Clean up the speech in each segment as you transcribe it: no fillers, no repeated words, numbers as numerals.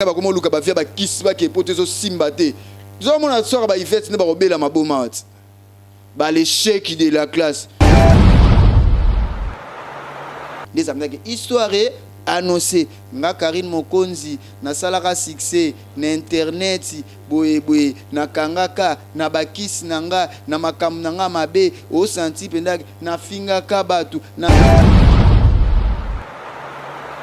Bakoma oluka ba vie ba kisi ba ke poto ezo simba te. Tozo mona soir ba Yvette nde bako bela maboma wati. Ba l'echec de la classe. Nde ezalaka ke histoire est annoncee. Nga Carine Mokonzi nasalaka succès na internet boye boye nakangaka na ba kisi na nga na makambo na nga mabe o sentir penza ke nafingaka batu na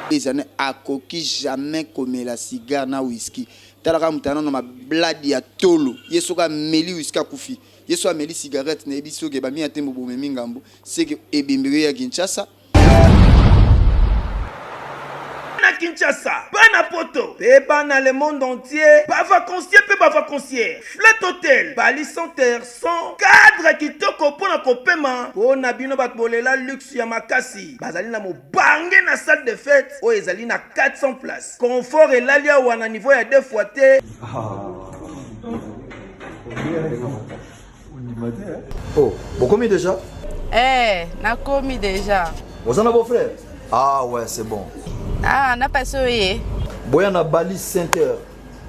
Ezane akoki jamais komela cigare na whisky tala kaka moto nano mabladi ya tolo ye soki ameli whisky akufi ye soki ameli cigarette nayebi soki ba miya tembo bomemi ngambo seke ebembe ya Kinshasa. Bana Kinshasa, bana poto pe bana le monde entier, ba vacanciers pe ba vacancières, Flat Hotel, Bali Center sans cadre kitoko pona kopema pona bino bato bolela luxe ya makasi, bazali na Bange na salle de fete oyo ezali na 400 places. Confort elali awa na niveau ya deux fois te. Oh, bokomi déjà? Eh, nakomi déjà. Oza na beau-frère? Ah ouais, c'est bon. Ah, na passe oye. Boya na Bali 5 heures.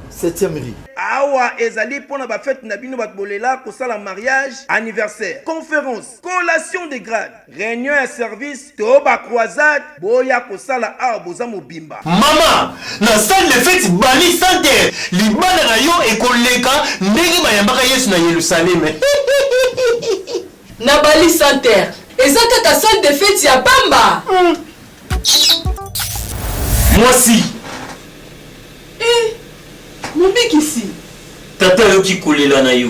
7e rue. Awa ezali pona ba fete na bino bato bolela kosala mariage, anniversaire, conférence, collation de grade. Reunion ya service to ba croisade boya kosala awa boza mobimba. Mama, na salle de fete Bali Center, libala na yo ekoleka ndenge bayambaka Yesu na Yelusaleme. Na Bali Center, eza kaka salle de fete ya pamba? Mwasi. Eh, mobikisi. Tata ayoki kolela na yo.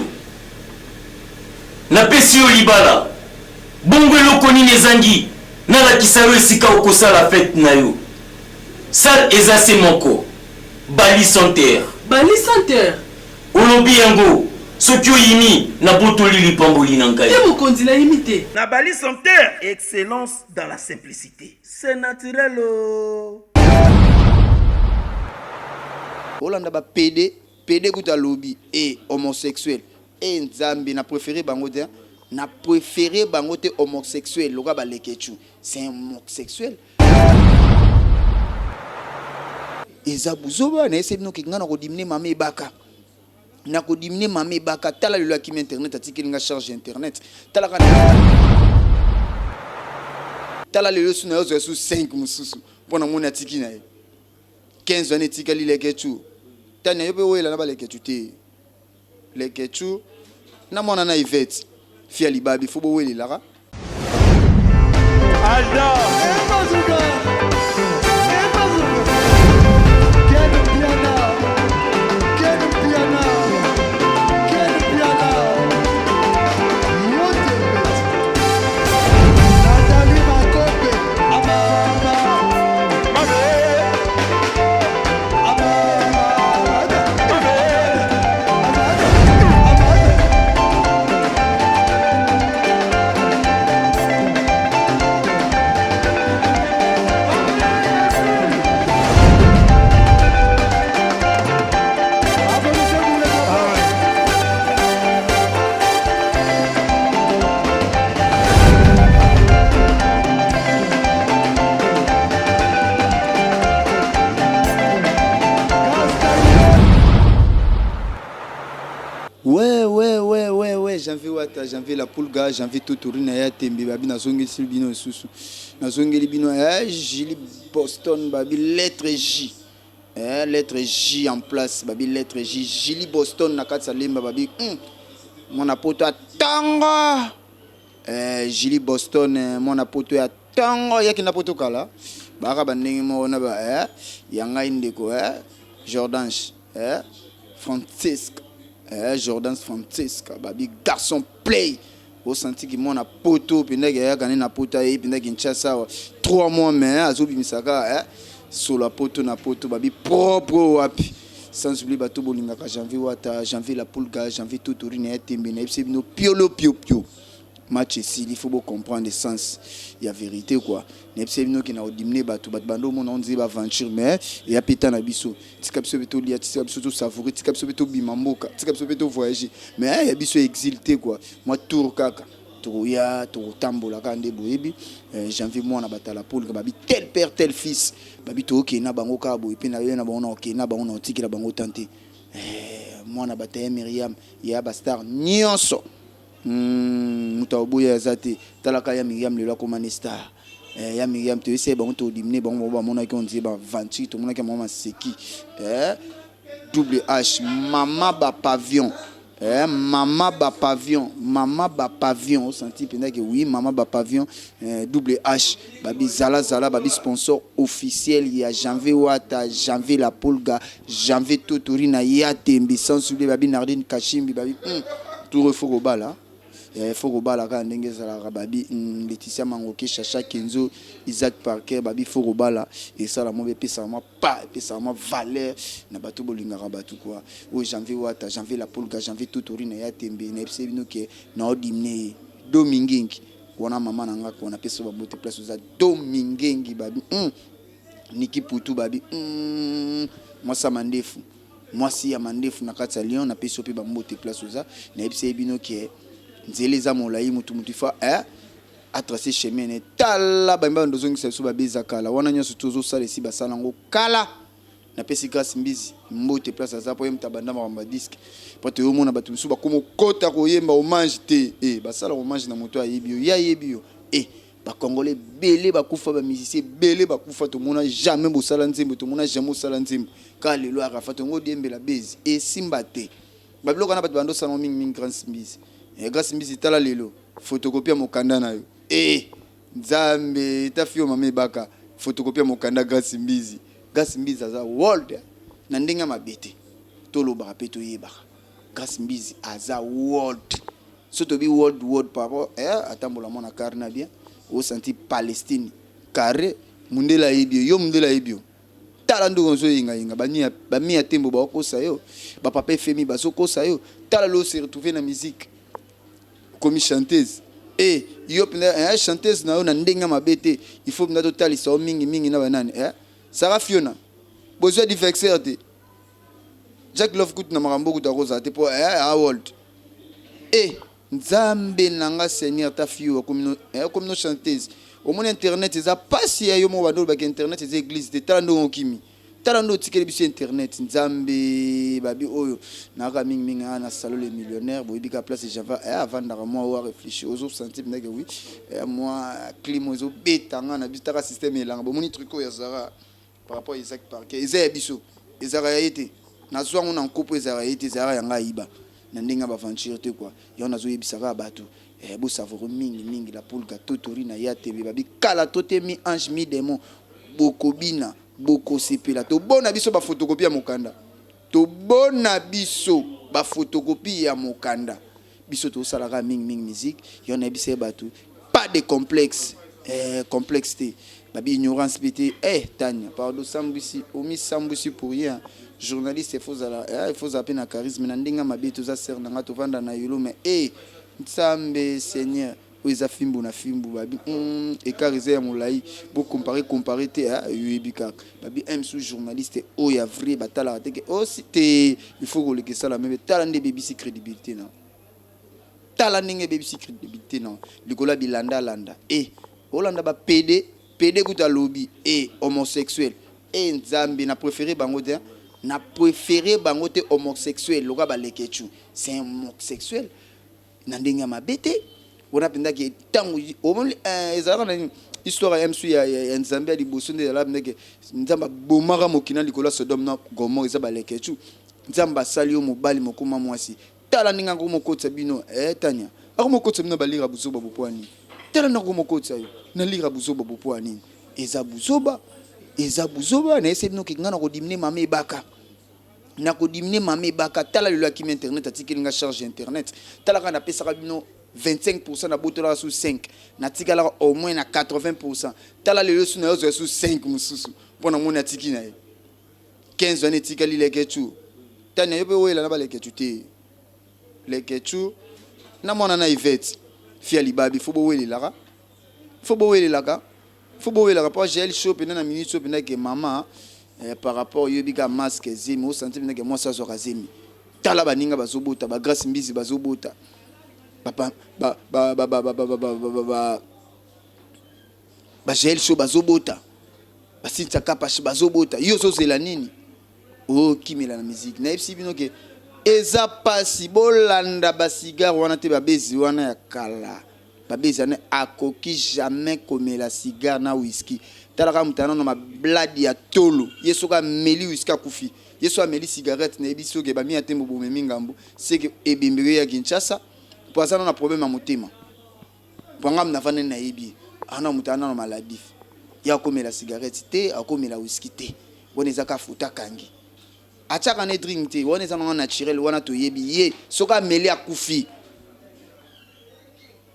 Napesi yo libala. Bongo eloko nini ezangi nalakisa yo esika okosala fete na yo? Salle eza se moko, Bali Center. Bali Center? Olobi yango, soki oyimi, nabotoli lipamboli na ngai. Te mokonzi, nayimi te. Na Bali Center, excellence dans la simplicite. C'est naturel oh. Olanda ba pede, pede kutu alobi eh homosexuel eh nzambe na prefere bango te na prefere bango te homosexuel lokola ba leketchou c'est un homosexuel eza buzoba nayebisi bino ke nga nako diminuer mama ebaka nako diminuer mama ebaka tala lelo akimi internet atikeli nga charge ya internet tala ka tala lelo su nayo ozwa su 5 mosusu mpo namoni atiki na ye 15 wana etikali leketchou tania yo mpe oyela na baleketchou te leketchou na mwana na Yvette fia libabi fo bowelelaka Ouais, ouais, ouais, ouais, ouais, janvier wata, janvier la pulga, janvier totori na ya tembe, babi nazongeli bino lisusu. Nazongeli bino, eh, Julie Boston, babi lettre J. Eh, lettre J en place, babi lettre J, Julie Boston na kati ya lemba, babi, hmm, mwana poto atanga. Eh, Julie Boston, eh, mwana poto ya tongo, yaki na poto kala. Baka ba ndenge moko na ba, eh, ya ngai ndeko, eh, Jordan, eh, Francisque, eh, Jordan Francisque, babi garçon play. Osanti ki mwana poto mpenza ki ayaka ne na poto aye mpenza Kinshasa awa 3 mois mais azobimisaka eh, solo ya poto na poto babi propre wapi sans oublier bato bolingaka Janvier Wata, Janvier la Pulga, Janvier Totori na ya tembe na yebisi bino piolo pio pio match esili faut bo comprendre sens ya verite quoi na yebisi bino ke na odimine bato bato bando omona on dirait ba aventure mais eya pe temps na biso tika biso pe tolia tika biso to savourer tika biso pe tobima mboka tika biso pe to voyager mais ya biso exil te quoi mwa tour kaka. Tokoya, tokotambola kaka nde boyebi. Eh, Janvier mwana batala pulga babi tel père tel fils. Babi tokokende na bango kaka boye mpe na yo na bango na okende na bango na otikela bango tan te. Eh, mwana bataya Myriam ya ba star nyonso. Moto akoboya aza te. Talaka ya Myriam lelo akoma ne star. Eh, ya Myriam toyebisa ye bango todimine bango bango bamonaki on dirait ba aventure tomonaki bango maseki. Eh, double H mama ba pavillon. Eh, mama ba pavillon, mama ba pavillon, osenti mpenza ke oui mama ba pavillon eh, double H babi zala zala babi sponsor officiel ya Janvier Wata, Janvier La Pulga, Janvier Totori na ya Tembe sans oublier babi Nardine Kashimbi babi tour faut kobala. Eh, faut kobala kaka ndenge ezalaka babi Laetitia Mangoke, Chacha Kenzo, Isaac Parker babi faut kobala esala mwa epesaka mwa pa epesaka mwa valeur na bato bolingaka bato quoi. Oyo Janvier Wata, Janvier La Pulga, Janvier Totori na ya Tembe nayebisa bino ke naodimne ye Domingengi wana mama na nga ko napesa babote place oza Domingengi babi Niki Putu babi mwasi ya mandefu mwasi ya mandefu na kati ya Lyon napesi yo mpe bambote place oza nayebisa ye bino ke nzela eza molai mutu mutu ifa eh, atrace chemin ne tala bambi bando ozongisa biso babeza kala wana nyonso tozosala esi basala yango kala. Napesi Grace Mbizi mbote place aza po ye moto abanda makambo ya disque po toyomona bato mosusu bakoma okota koyemba hommage te eh, basala hommage na moto ayebi yo ye ayebi yo eh, ba congolais ebele bakufa ba musicien ebele bakufa tomona jamais bosala nzembo tomona jamais osala nzembo kaka lelo Arafat tongo odiembela base esimba te babiloko wana bato bando osala yango mingi mingi Grace Mbizi eh, Grace Mbizi tala lelo photocopie ya mokanda na yo eh, Nzambe ta fio mama ebaka photocopie ya mokanda Grace Mbizi. Grace Mbizi aza world na ndenge ya mabe te tolobaka pe toyebaka Grace Mbizi aza world so tobi world world par rapport eh, atambola mwana car na bien osanti Palestine carré mundele ayebi yo yo mundele ayebi yo tala ndenge ozoyengayenga bami ya tembo baokosa yo bapapa fmi bazokosa yo tala lo se retrouver na musique okomi chanteuse eh yo mpenza eh, chanteuse na yo na ndenge ya mabe te il faut mpenza totalisa yo mingi mingi na banani eh? Sarah Fiona bozwa adversaire te Jack Love kutu na makambo kutu akozala te po eh, Harold eh Nzambe na nga Seigneur ta fille okomi no eh, okomi no chanteuse omoni internet eza pasi ya yo moko bando olobaki internet eza église te tala ndenge okimi tala nde otikeli biso internet nzambe babi oyo nayaka mingimingi aa na salon le millionnaire boyebi ka place java eh, avandaka mwa oyo arefléchir ozosentir ndeke wi eh, mwa clime ezobeta nga na biso taka système elanga bomoni truc oyo ya zara par rapport à Isaac Parker eza ya biso ezalaka ya ye te nazwa yango na nkopo ezalaka ya ye te ezalaka ya ngai ayiba na ndenge ya baventure te kua yango nazoyebisa kaka bato eh, bosavoure mingi mingi la pulga totori na ya tebe babi kala to te mi ange mi démon bokobina Bokosepela. Tobona biso ba photocopie ya mokanda. Tobona biso ba photocopie ya mokanda. Biso tosala kaka mingi mingi musique. Yo nayebisa ye bato pas de complexe. Eh, complexe te. Babi ignorance pe te. Eh, Tania, pardon, sambwisi, omi sambwisi pour rien. Journaliste, il faut zala, eh, il faut zala pe na charisme na ndenge mabe toza sœur na nga tovanda na yolo mais eh Nzambe Seigneur. Oyo eza fimbu na fimbu babi ecart eza ya molayi bo compare compare te ah yoyebi kaka babi un sous journaliste oyo ya vrai batalaka te ke osi te il faut koleka esala meme tala nde ebebisi crédibilité na tala ndenge ebebisi crédibilité na likolo ya bilanda landa e olanda ba pede pede kutu alobi e homosexuel e nzambe na préféré bango te na préféré bango te homosexuel lokola balekechu c'est un homosexuel na ndenge ya mabe te wana mpenza ke ntango omoni eh, ezalaka na histoire ya msu ya, ya, ya nzambe ya liboso nde ezalaka mpenza ke nzambe abomaka mokili na likolo ya sodome na gomore eza balekecu nzambe asali yo mobali mokoma mwasi tala ndenge akomokotisa bino eh, tania akomokotisa bino balira buzoba bopoa nini tala ndenge akomokotisa yo na lira buzoba bopoa nini eza buzoba eza buzoba nayese bino ke ngai nakodimine mama ebaka Nako diminuer mama ebaka tala lelo akimi internet atikeli nga charge ya internet tala kaka napesaka bino 25% nabotolaka su 5 natikalaka au moins na 80% tala lelo su nayo zwa su 5 mosusu mpo namoni atiki na ye 15 wana etikali leketchu tani yo mpe oyela na baleketchu te leketchu na mwana na Yvette fia libabi fo bowelelaka fo bowelelaka Faut bowelaka po jael show penda na minute oyo penda ke mama eh, par rapport yo bika masque zemi o sentir penda ke mwasi azwaka zemi tala baninga bazobota ba grace mbizi bazobota. Ba ba ba ba ba ba ba ba ba ba ba Jael Show bazobota. Ba Cynthia Kapash bazobota. Yo ozozela nini? Okimela na musique. Nayebisi bino ke eza pasi bolanda ba cigare wana te ba bezi wana ya kala. Ba bezi wana akoki jamais komela cigare na whisky. Tala kaka moto na mabladi ya tolo. Ye soki ameli whisky akufi. Ye soki ameli cigarette nayebi soki ba miya tembo bomemi ngambo. Seke ebembe ya Kinshasa po aza na problème ya motema. Po nga navandani nayebi ye. Ana moto ana na maladie. Ye akomela cigarette te, akomela whisky te. Wana eza ka photo akangi. Atiaka ne drink te, wana eza nanga naturel, wana toyebi ye. Soki ameli akufi.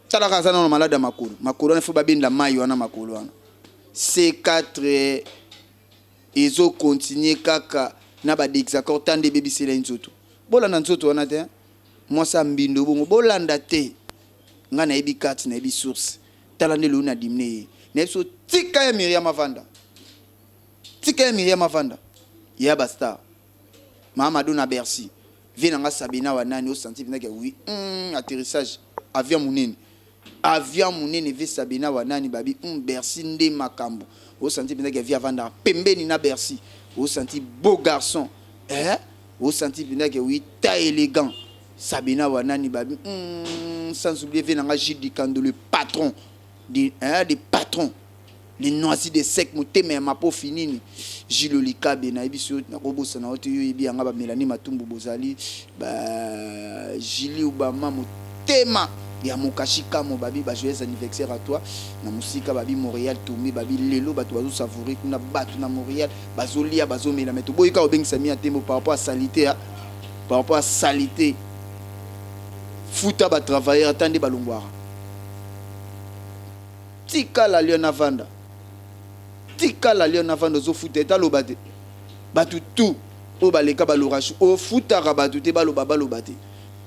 Talaka aza nano malade ya makolo. Makolo wana faut babenda mayi wana makolo wana. C4 ezo continuer kaka na ba dexacor ta nde ebebisela ye nzoto. Bolanda nzoto wana te. Mwasi ya mbindo bongo bolanda te. Nga nayebi kati nayebi source. Tala nde lelo na dimine ye. Nayebi so tika ya Miriam avanda. Tika ya Miriam avanda. Ya ba star. Mama Mado na Bercy. Vie na nga Sabina wa nani o senti penza ke oui hum atterrissage avion munene. Avion munene vie Sabina wa nani babi hum Bercy nde makambo. O senti penza ke vie avandaka pembeni na Bercy. O senti beau garçon. Eh o senti penza ke oui taille élégant. Sabina wa nani babi hum sans oublier vie na nga Gilles Dikando le patron de hein le patron. Le noisy de sec motema ya mapofi nini Gilles Olikabe nayebisi yo nakobosana yo te yo oyebi yanga ba Melanie Matumbu bozali ba Julie Obama motema ya Mokashi Kamo babi ba joyeux anniversaire à toi na mosika babi Montréal Tombe babi lelo bato bazo savourer kuna bato na Montréal bazolia bazomela mais toboyi kaka obengisa Mia Tembo par rapport à salite hein par rapport à salite futa ba travailleurs ata nde balongwaka Tika la lionne avanda. Tika la lionne avanda ozo futa ye te aloba te. Batu tout oyo baleka ba lorachou ofutaka batu te baloba baloba te.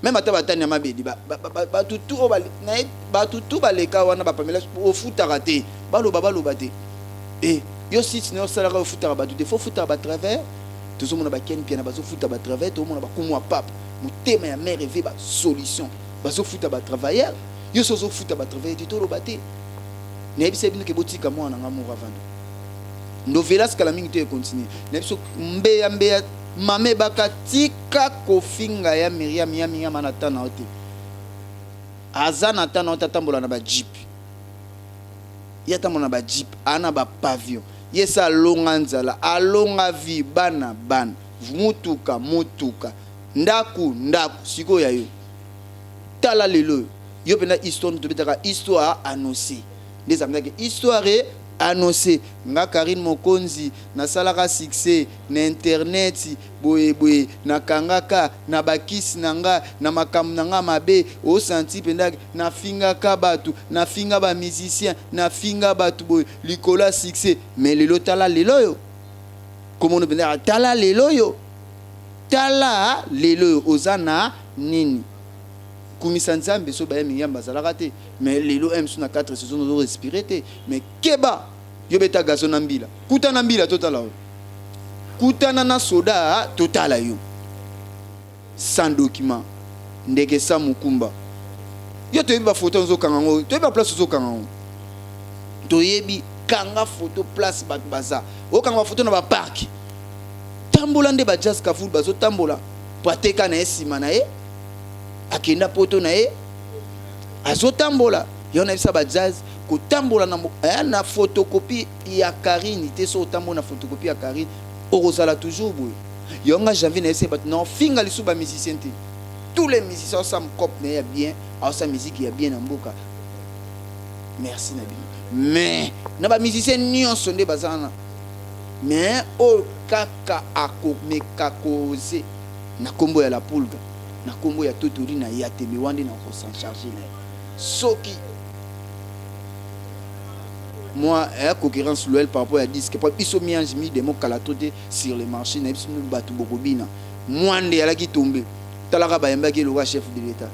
Meme ata ba tania mabedi ba batu tout oyo naye batu tout baleka wana ba pamela ofutaka te baloba baloba te. Eh yo site nayo osalaka ofutaka batu te faut ofutaka ba travailleurs tozomona ba ken mpiana bazofuta ba travailleurs tozomona ba kumu ya pape motema ya mère eve ba solution bazofuta ba travailleurs. Yo soki ozo futa ba travailleur te toloba te. Nayebisa bino ke botika mwana na nga moko avanda. Novelas kala mingi te e continuer. Na biso mbeya mbeya mama ebaka tika kofinga ya Miriam ya Miriam ana temps na yo te. Aza na temps na yo te atambola na ba jeep. Ye atambola na ba jeep ana ba pavillon. Ye sa alonga nzala alonga vie bana bana mutuka mutuka ndaku ndaku sikoyo ya yo. Tala lelo oyo yo penda histoire tobetaka histoire annonce nde ezalaka histoire annonce nga Carine Mokonzi nasalaka succès na internet boye boye nakangaka na bakisi na nga na makambo na nga mabe osanti penda nafingaka bato nafinga ba musicien nafinga bato boye likolo ya succès mais lelo tala lelo oyo komono penda tala lelo oyo tala lelo oyo oza na nini kumisa nzambe so baye miriam bazalaka te mais lelo msu na 4 saison ozo respire te mais keba yo beta gazo na mbila kuta na mbila totala yo kutana na soda totala yo sans document ndeke sa mukumba yo toyebi bafoto ozokanga yango toyebi baplace ozokanga yango toyebi kanga foto place bato baza okanga bafoto na baparke tambola nde ba jazz kavul bazotambola po ateka na ye nsima na ye akenda poto na ye azotambola yo nayebisa ba jazz kotambola na, eh, na photocopie ya Karine te so otambola na photocopie ya Karine okozala toujours boye yo nga janvier nayebisa bato na ofinga lisusu ba musicien te tous les musiciens osala cop na ye ya bien aosala musique ya bien na mboka merci na bino mais na ba musicien nyonso nde baza wana mais oyo kaka akomeka koze na kombo ya la pulga na kombo ya totori na ya tembe wana nde nako s'en charger na ye soki moi eh, concurrence loyale par rapport ya disque po biso miange mi demo kala to te sur le marché na biso bato bokobina mwande alaki tombe talaka bayambaki loka chef de l'état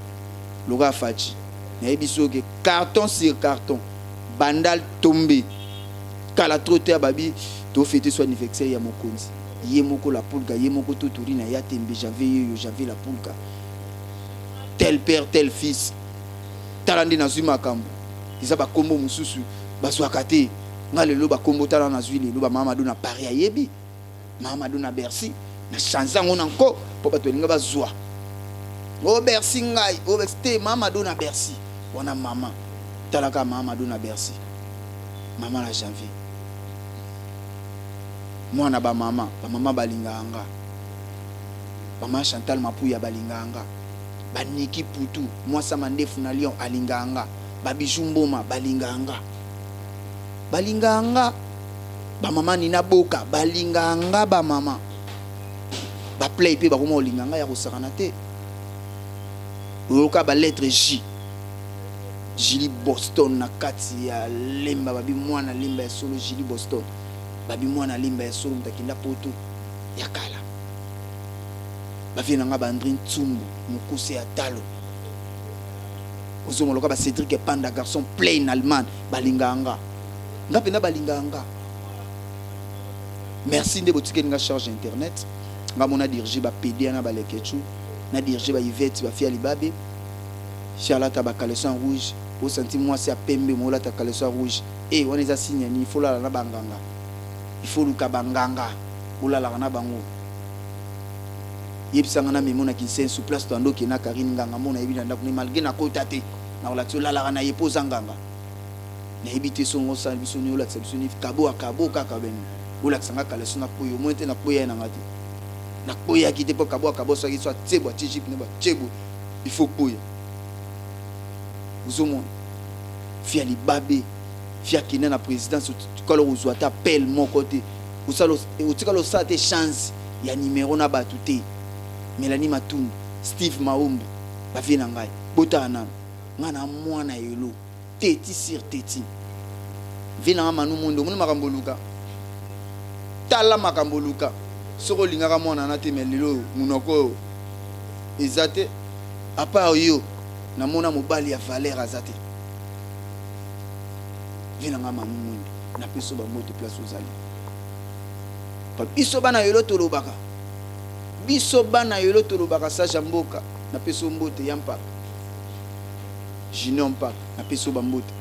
loka faci nayebi soki carton sur carton bandal tombe kala trop te ababi tofete so anniversaire ya mokonzi ye moko la pulga ye moko totori na ya tembe janvier yeyo janvier la pulga tel père tel fils. Tala nde nazwi makambo. Eza ba kombo mosusu bazwaka te. Nga lelo ba kombo tala nazwi lelo ba mama Mado na Paris ayebi. Mama Mado na Bercy na change yango na nko po bato balinga bazwa. O Bercy ngai, o Bercy te mama Mado na Bercy. Wana mama. Tala kaka mama Mado na Bercy. Mama na Janvier. Mwana ba mama, ba mama balingaka nga. Mama Chantal Mapuya balingaka nga. Ba Nicky Putu, mwasi ya mandefu na Lyon alingaka nga. Ba Bijoux Mboma balingaka nga. Balingaka nga. Ba mama Nina Boka balingaka nga ba mama. Ba play pe bakoma kolinga nga ya kosakana te. Oyoka ba lettre J. Julie Boston na kati ya Lemba babi mwana Lemba ya solo Julie Boston. Babi mwana Lemba ya solo moto akenda poto ya kala. Ba vieux na nga ba Andre Ntsumbu mukuse ya talo. Ozonga loka ba Cedric Epanda garçon play na Allemagne balingaka nga. Nga pena balingaka nga. Merci nde botikeli nga charge internet. Nga mona dirige ba pedia na ba leketchou, na dirige ba Yvette ba fille ya libabe. Si alata ba caleçon ya rouge, o sentir mwasi ya pembe mo olata caleçon ya rouge. Eh wana eza signe ya nini? Il faut olala na ba nganga. Il faut oluka ba nganga olalaka na bango. Yebisa nga na memo na kinsensu place to ando okende na Carine nganga mona yebi na ndaku ne malgre na kota te na kolakisa olalaka na ye po oza nganga nayebi te songo osala biso nini olakisa biso nini kabo akabo kaka bene olakisa nga kaleso na kweyi omoni te na kweya na nga te na kweyaki te po kabo akabo soki so atie bo atie jupe ne ba tie bo il faut kweya ozomona fia libabe fia kenda na presidence otikala kozwa ata appel moko te otikala osala te chance ya numero na batu te Melanie Matundu Steve Maumbu ba vieux na ngai botala nanu ngai na mwana elo teti sur teti vie na nga Manu Mondo omoni makambo oluka tala makambo oluka soki olingaka mwana na te mais lelo oyo munoko oyo eza te à part yo namona mobali ya valeur aza te vie na nga Manu Mondo napesi yo ba mbote place ozali. Biso bana yolo tolobaka biso bana yolo tolobaka sage ya mboka napesi yo mbote ya mpaka junior mpaka napesi yo ba mbote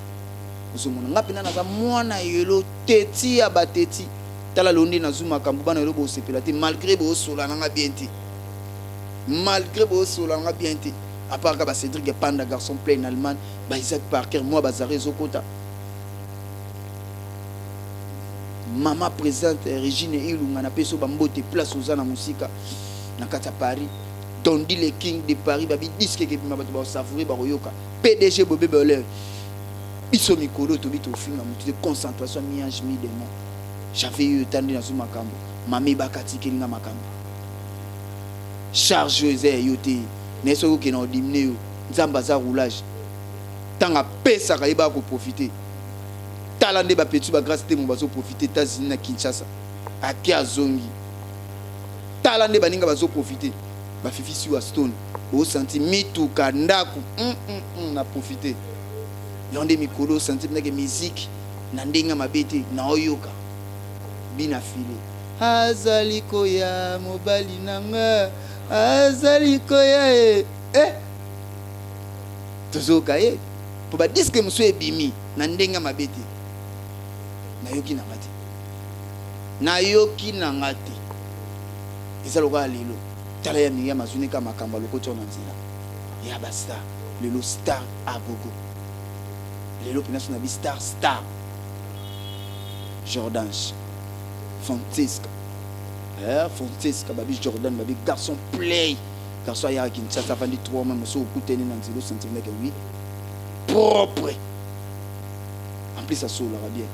ozomona nga pena naza mwana yolo teti ya ba teti tala lelo nde nazu makambo bana yolo bosepela te malgre bosola nanga bien te malgre bosola nanga bien te apart ka ba Cedric Panda garçon plein Allemagne ba Isaac Parker moi bazare ezokota Mama presidente Regine Ilunga na pesi yo ba mbote place oza na musika na kati ya Paris. Dondi le king de Paris babi disque ekebima bato ba savourer bakoyoka. PDG Bobe Boleur biso mikolo tobi tofinga mutu te concentration mi ange mi demon. J'avais eu tandi nazo makambo mama ebaka atikeli nga makambo. Charge oyo eza ya yo te naye soki okende na odimine yo Nzambe aza roulage tanga apesaka yebaka ko profiter. Tala nde ba petit ba grace temo bazo profiter Etats Unis na Kinshasa ake azongi tala nde baninga bazo profiter ba fifi siwa stone bo sentir mituka ndaku hum hum hum na profiter yango nde mikolo o sentir penza ke musique na ndenge ya mabe te na oyoka bina file azali koya mobali na nga azali koya eh eh tozoyoka ye po ba disque mosusu ebimi na ndenge ya mabe te nayoki na nga te nayoki na nga te eza lokola lelo tala ya Miriam azwi neka makambo alokoti yango na nzela ya ba star lelo star agogo lelo mpena so na bi star star Jordan Francesca eh, Francesca babi Jordan babi garçon play garçon ayaka Kinshasa afandi 3 mois mosusu okutani na nzela osentir ndeke oui propre en plus asololaka bien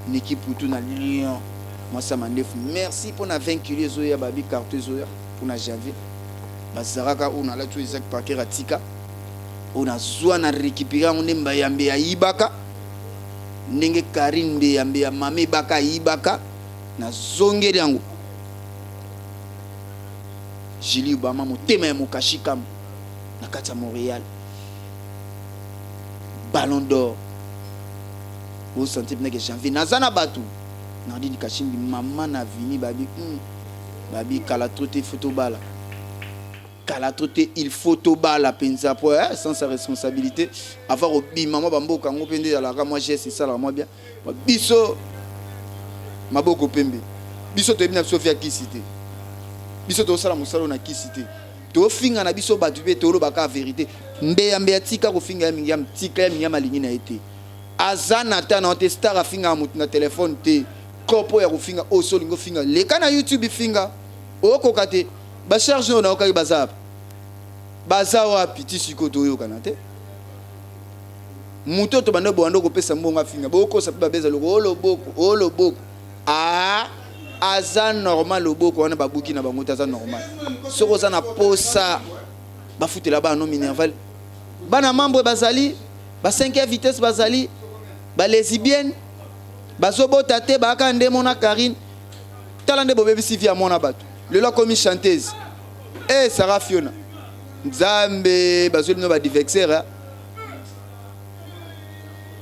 Niki Putu na Lyon mwasi ya mandefu merci mpo na 20 kilo ezoya babi carton ezoya mpo na janvier bazalaka oyo nalati oyo Isaac Parker atika oyo nazwa na récupéré yango nde mbayambe ayibaka ndenge Karine mbeyambe ya mama ebaka ayibaka nazongeli yango Julie Obama motema ya mokashikam na kati ya Montréal Ballon d'or o sentir pena ke janvier naza na batu Nardine Kashimbi mama na Vini babi hum babi kala trop te faut tobala. Kala to te, il faut tobala mpenza po eh, sans sa responsabilité avant kobima mwa bamboka yango mpe nde ezalaka mwa geste esalaka mwa bien. Biso maboko pembe, biso toyebi na biso via kisi te, biso tozosala mosala oyo na kisi te, tofinga na biso bato mpe tolobaka verité. Mbeya mbeya, tika kofinga ya mingi ya tika ya mingi ya malingi na ye te, aza na ta na te. Star afingaka motu na telefone te, kopo ya kofinga oyo so olingi ofinga, leka na YouTube finga, okoka te. Bacharge oyo naokaki baza wapi? Baza wapi? Ti sikoyo toyokana te. Moto oyo tobanda bowanda okopesa mbongo afinga, bokosa mpe babeza loko o loboko o loboko. A aza normal, loboko wana babuki na bango te, aza normal. Soki oza na posa bafutela bana no minerval, bana membre bazali ba 5 vitesse, bazali ba lesbienne, bazobota te, baaka nde mona Karine. Tala nde bobebisi vie ya mwana bato, lelo akomi chanteuse. E Sarah Fiona, Nzambe bazweli bino badivexer,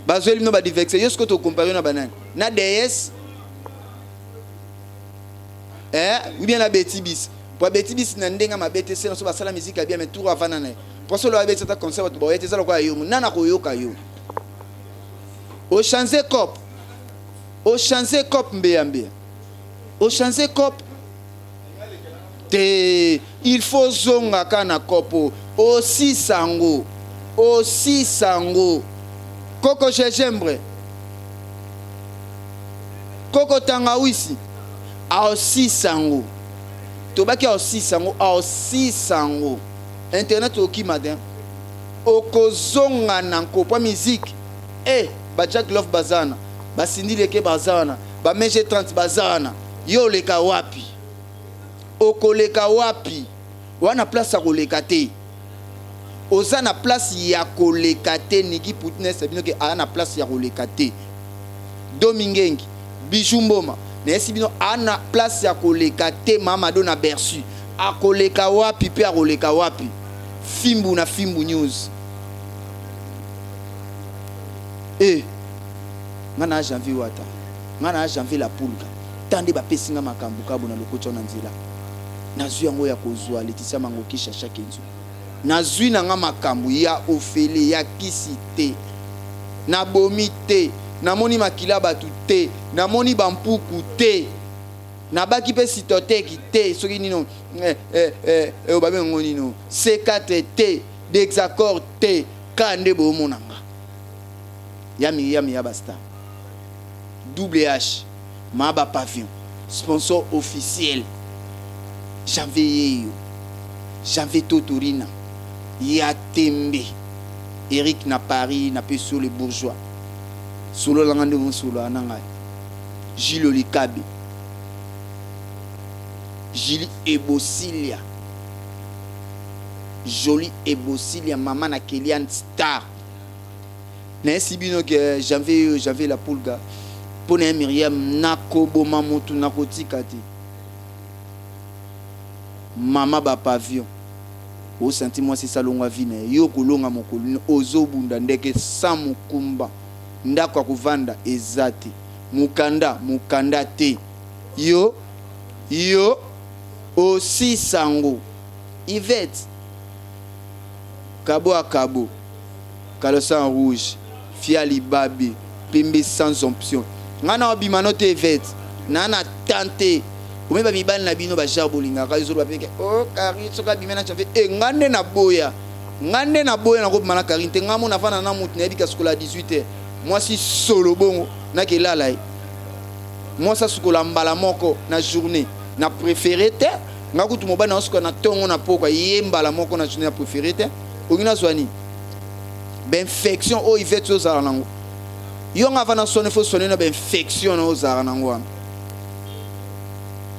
bazweli bino badivexer. Yo sikoyo tokompare na banani? Na DS eh, ou bien na Betty Bis? Po Betty Bis na ndenge mabe te, se so basala musique ya bien, mais tour avanda na ye po solo abeti ata concert, bato baoya te. Eza lokola yo nana koyoka yo ochange cop, ochange cop, mbeya mbeya, ochange cop te. Il faut zonga ka na kopo osisa yango, osisa yango. Koko gingembre, koko tangawisi, aosisa yango. Tobaki aosisa yango, aosisa yango. Internet okima te, okozonga na nko po musique. E ba Jack Love baza wana, basindi leke baza wana, ba Mg 30 baza wana. Yo oleka wapi? Okoleka wapi? Wana place ya koleka te, oza na place ya koleka te. Niki Poutine bino ke aa na place ya koleka te. Domingengi Bijou Mboma nayesi bino aa na place ya koleka te. Mamado na Bercy akoleka wapi? Mpe akoleka wapi? Fimbu na Fimbu News. E nga na Janvier Wata, nga na Janvier La Pulga, ta nde bapesi nga makambo kabo na lokoti na nzela, nazwi yango ya kozwa Leticia Mangoki Chacha Kenzo. Nazwi na nga makambo ya ofele ya kisi te, nabomi te, namoni makila bato te, namoni bampuku te, nabaki mpe sitoteki te, soki nino eh, eh, eh, eh, babenga yango nino C4 te, dexacor te. Ka nde boomona nga ya Miriam ya bastar double H Maba Pavillon, sponsor officiel Janvier yeyo, Janvier Totorina ya tembe, Eric na Paris na peso le bourgeois, solola nga ndenge osolola na ngai. Gilles Olikabe, Julie Ebosilia, Jolie Ebosilia, mama na Kelian Star. Nayesi bino ke Janvier oyo, Janvier La Pulga, mpo na ye Miriam, nakoboma motu, nakotika te. Mama bapavion osanti mwasi esalongwa vi na ye, yo kolonga mokolo nini? Ozobunda ndeke sans mokumba, ndako ya kovanda eza te, mokanda mokanda te, yo yo osisango. Yvette Kabo Akabo, caleçon rouge, fia libabe, pembe sans option. Nga na obima no te Yvette, na na tante. Omeba mibali na bino ba genre bolingaka ezoloba pe ke oh Karine soki abima na chafe e nga nde na boya. Nga nde na boya na kobima na Karine te, nga mona vanda na mutu nayebi kasukola 18 heures. Mwasi solo bongo na kelala ye. Mwasi asukola mbala moko na journée na préféré te. Nga kutu mobali na osuka na tongo na pokwa, ye mbala moko na journée na préféré te. Olingi nazwa nini? Bainfection oyo Ivete ozala nango, yo nga avanda sone fo sone na bainfection na ozalaka nango wana.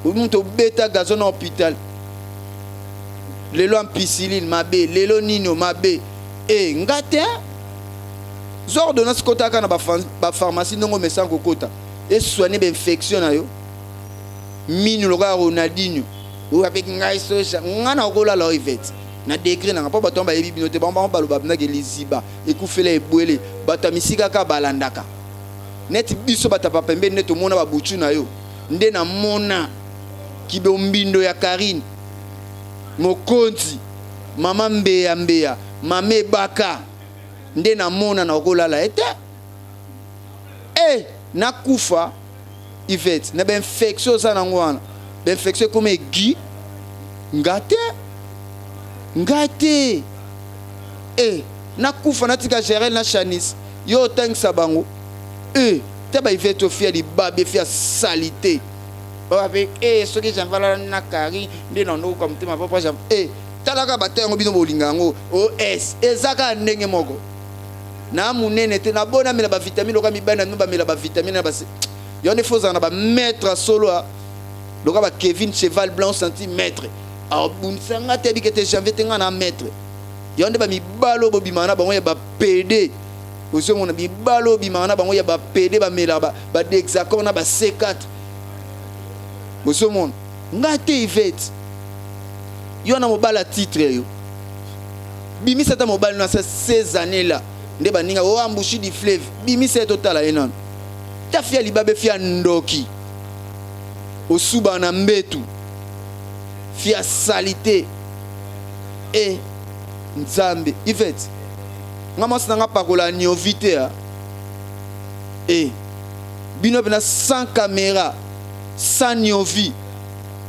Obi moto obeta gazon na hôpital lelo, ampicilline mabe, lelo nino mabe. E nga te, zwa ordonnance, kotaka na bapharmacie ndongo omesana kokota, esoigne bainfection na yo. Minu lokola Ronaldinho oyo apeki ngai soja, nga na okolala oyo Ivete na degré nanga, mpo bato wana bayebi bino te. Bango bango baloba ndake liziba ekufela ebwele, bato ya misika kaka balandaka neti biso bato ya papembe nde tomona babutu na yo, nde namona kibombindo ya Karine Mokonzi. Mama mbeya mbeya, mama ebaka nde na mona na kolala ye te. Eh, nakufa Yvette na ba infection oza nango wana, ba infection ekoma aigu nga te, nga te. Eh, nakufa natika Gerel na Shanice, yo otangisa bango. Eh, te ba Yvette ofia libabe fia salite. Oyo ape eh soki janvier alala na Carine nde na ndoka motema papa janvier eh tala kaka bata yango bino bolinga yango os eza kaka ndenge moko na munene te na bona mela ba vitamine loka mibali na bino bamela ba vitamine na basi yo nde faut ozala na ba maître solo a loka ba Kevin cheval blanc senti maître abundisa nga te abike te janvier te nga na maître yo nde ba mibalo bobima na bango ya ba PD ozomona mibalo obimaka na bango ya ba PD bamelaka ba dexacor na ba C4 ozomona nga te Yvette yo na mobali titre yo bimisa ata mobali no asa 16 années là nde baninga o embouchure du fleuve bimisa ye totala ye nano ta fia libabe fia ndoki osuba na mbetu fia salite e nzambe Yvette nga mwasi na nga pakola niovi te a e bino pena sans camera sans niovi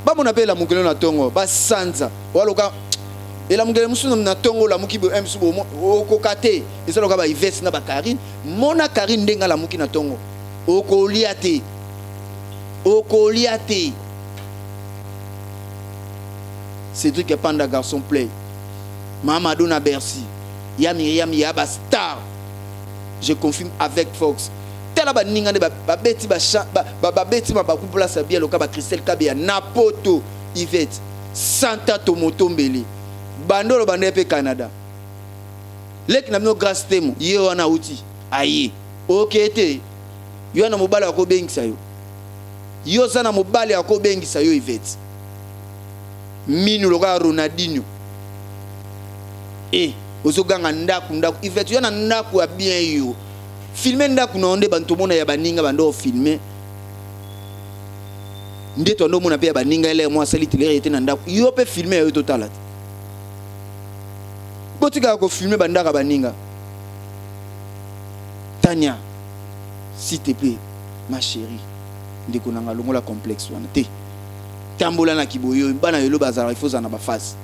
bamona mpe elamukelo na ntongo basanza waloka elamukelo mosusu na ntongo olamuki boye mosusu okoka te eza loka ba Yves na ba Karine mona Karine ndenge alamuki na ntongo okolia te okolia te Cédric Panda garçon play Mamadou na Bercy ya Myriam ya ba star je confirme avec Fox tala baninga nde babeti babeti mabaku place ya bien loka ba Christelle Kabeya na poto Yvette Santa Tomotombele bandolo banda ye mpe Canada leki na bino Grace Temo ye wana auti aye oke te yo wana mobali akobengisa yo yo oza na mobali akobengisa yo Yvette minu lokola Ronaldinho eh ozoganga ndako ndako Yvette yo na ndako ya bien yo filme ndako na yo nde banto omona ya baninga bando ofilme nde tondo omona mpe ya baninga elere mwa asali telere ete na ndako yo mpe filme ya yo totala te botikaka kofilme bandako ya baninga Tania s'il te plaît ma chérie ndeko nanga longola complexe wana te tambola na kiboyo bana yolo bazalaka il faut ozala na bafase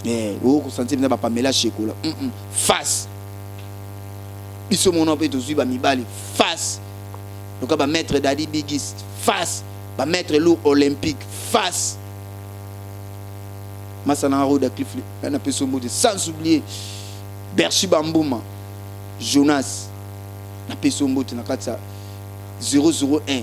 eh, okosanti mpenza bapamela shekola mm -mm. face biso mona mpe tozwi bamibali face loka bamaître dadi bigis face bamaître lourd olympique face masana roda clifle na peso mbote sans oublier berchi bambuma jonas na peso mbote na kati ya 001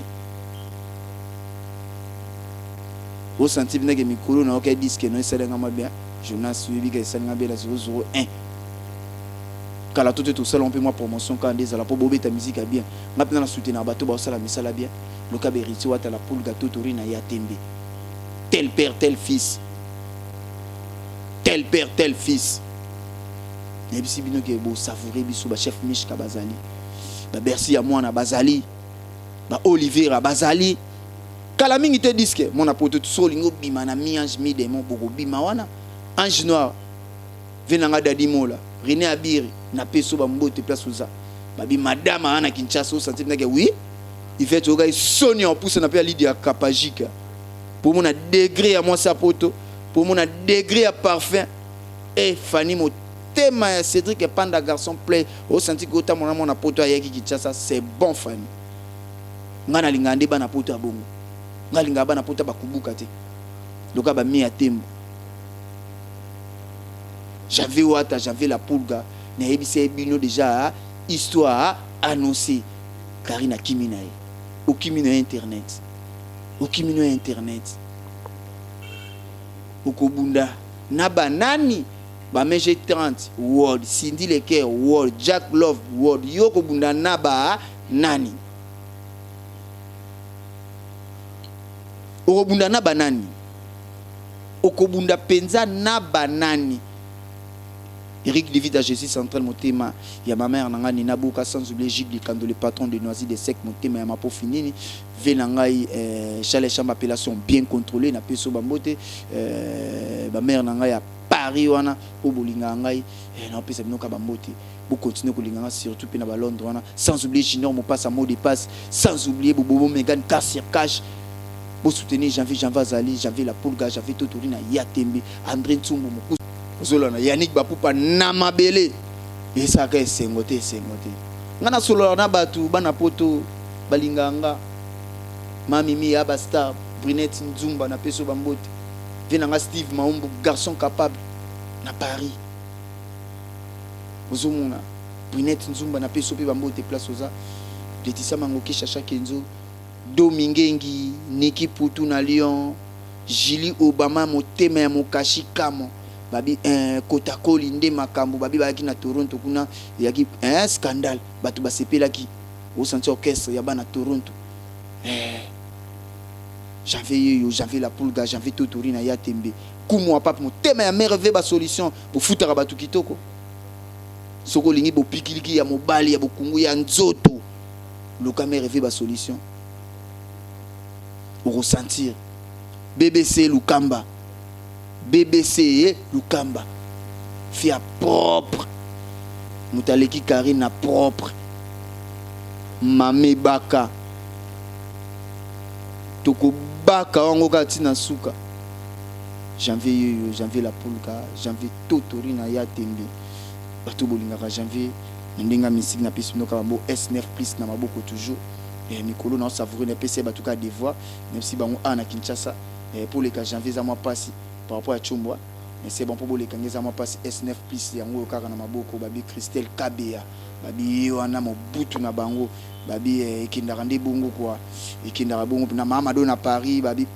osanti ndenge mikolo na oka disque no esalenga mwa bien Jonas oyebi ka esalenga bien na 001 kala to te tosala mpe mwa promotion kaka nde ezala mpo bobeta musique ya bien nga mpenza na soutenaka bato baosala misala bien loka beriti wata la poule gato tori na ya tembe tel père tel fils tel père tel fils nayebisi bino ke bosavoure biso bachef mishka bazali babersi ya mwana bazali ba olivera bazali Kala mingi te disque mwana poto soki olingi obima na mi ange mi demon bokobima wana ange noir vie na nga dadi mola Rene Abiri na peso ba mbote place oza babi madame aa na Kinshasa osanti ndake oui Yvette oyokai soni ya opusa na pe ya Lydia Kapajika po mona degré ya mwasi ya poto po mona degré ya parfum e Fanny motema ya Cédric Panda garçon play osanti ko otambola na mwana poto ayaki Kinshasa c'est bon Fanny Nga nalingaka nde bana poto ya bongo. Nga alingaka bana poto ya bakubuka te. Loka ba mia tembo. J'avais wata, j'avais la pulga. Nayebisa ye bino déjà histoire annoncée. Karine akimi na ye. Okimi na internet. Okimi na internet. Okobunda na banani? Ba MG 30 World, Cindy Leker World, Jack Love World. Yo okobunda na ba nani? Okobunda na banani? Okobunda penza na banani? Eric Livita je suis central motema ya ma mère na ngai Nina Boka sans oublier Gilles Likando le patron de Noisy de Sec motema ya Mapofi nini ve na ngai euh, Charles Chamba appellation bien contrôlée na peso bambote euh, ba mère na ngai ya Paris. Paris wana oyo bolingaka ngai eh, naopesa bino kaka bambote. Bocontinue kolinga nga surtout mpe na balondres wana, sans oublier Junior Mopasa, mot de passe, sans oublier Bobobo Megan Cash sur Cash. Bosoutenir Janvier, Janvier azali Janvier la Pulga, Janvier Totori na ya Tembe, André Ntsumbu Mokusu, ozolanda Yannick Bapupa na mabele. Esalaka esengo te, esengo te. Nga nasololaka na bato bana poto balingaka nga, Mamimi ya Bastar, Brunette Nzumba, napesi yo bambote. Vie na nga Steve Maumbu, garçon capable na Paris. Ozomona Brunette Nzumba, napesi yo mpe bambote place oza. Laetitia Mangoki, Chacha Kenzo, Domi Ngengi, Niki Putu na Lyon, Julie Obama, motema ya Mokashi Kamo. Babi eh, Kotakoli nde makambo babi bayaki na Toronto kuna eyaki eh, scandale, bato basepelaki. Osanti orchestre ya bana Toronto. Eh. Janvier yeyo, Janvier la Pulga, Janvier Totori na ya Tembe. Kumu wa pape motema ya merveille ba solution bofutaka bato kitoko. Soki olingi bopikiliki ya mobali ya bokungu ya nzoto, luka merveille ba solution. Okosentir BBC Lukamba, BBC Lukamba fia propre, moto aleki Karine na propre. Mame baka tokobaka wango kaka ntina suka. Janvier yeyo, Janvier la Pulga, Janvier Totori na ya Tembe. Bato bolingaka Janvier na ndenge ya misiki, napesi bino kaka bango S9 plus na maboko toujours. Eh, mikolo na savoure napesi bato kaka devoir, napesi bango a na Kinshasa. Eh, po leka Janvier eza mwa pasi par rapport ya Tshombwa, mais c'est bon po boleka nge eza mwa pasi. S9 plus yango oyo kaka na maboko. Babi Christelle Kabeya, babi ye wana mobutu na bango, babi eh, ekendaka nde bongo kwa, ekendaka bongo na Mamado na Paris. Babi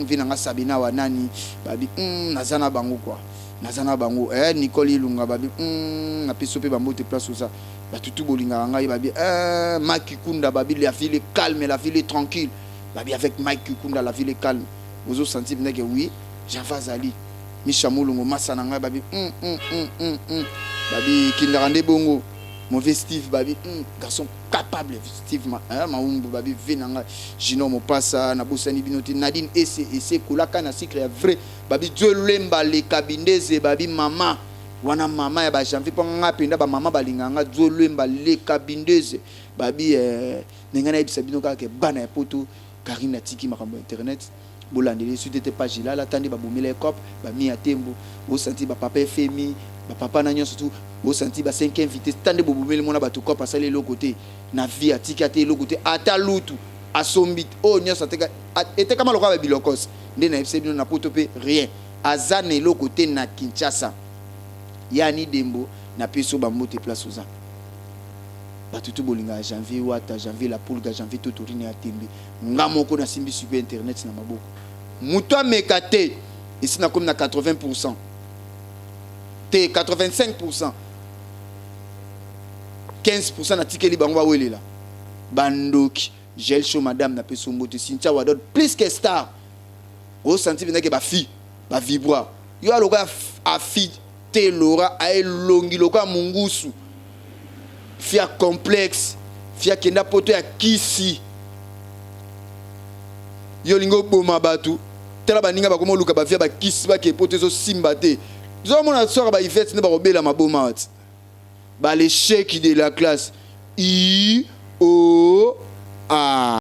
vi na nga Sabina wa nani, babi naza na bango kwa, naza na bango. Eh, Nicole Ilunga, babi napesi yo mpe bambote place oza. Bato tu bolingaka ngai, babi eh, Mike Kunda, babi la ville est calme, la ville est tranquille. Babi avec Mike Kunda la ville est calme. Ozo sentir ndeke oui, Java azali Misha Mulungu masa na ngai, babi babi ekendaka nde bongo. Mauvais Steve, babi garçon capable Steve ma, hein, Maumbu, babi ve na ngai Junior Mopasa, nabosani bino te. Nadine Ese Ese kolaka na sucre ya vrai, babi Dieu Lemba leka bindeze, babi mama wana mama ya ba Janvier mpo nga mpenza ba mama balingaka nga. Dieu Lemba leka bindeze, babi eh, na ngai nayebisa bino kaka ke bana ya poto Karine atiki makambo ya internet, bolandela ye suite te page elala ata nde babomela ye cop bami ya tembo bosanti ba papa FMI ba papa na nyonso tu bosanti ba 5 vitesse ta nde bobomeli mwana bato cop asali eloko te na vie, atiki ata eloko te, ata lutu asombi te oyo nyonso ateka etekama lokola ba bilokos nde nayebisa bino na poto mpe rien aza na eloko te na Kinshasa. Yani Dembo, napesi yo bambote place oza. Bato tu bolingaka Janvier Wata, Janvier la Pulga, Janvier Totorine ya Tembe, nga moko nasimbi sikoyo internet na maboko, moto ameka te. Esi nakomi na 80% te, 85%, 15% natikeli bango bawelela bandoki. Gel Show madame, napesi yo mbote. Cynthia Wadod plus que star, osanti mpenzake bafi bavibra yo aloka afi te. Lora aelongi lokola mungusu, fia complexe, fia kenda poto ya kisi. Yo olingi oboma bato, tala baninga bakoma oluka bavia bakisi bake poto ezosimba te. Tozomona soka ba Ivete nde bakobela maboma wati ba l'échec de la classe I O A.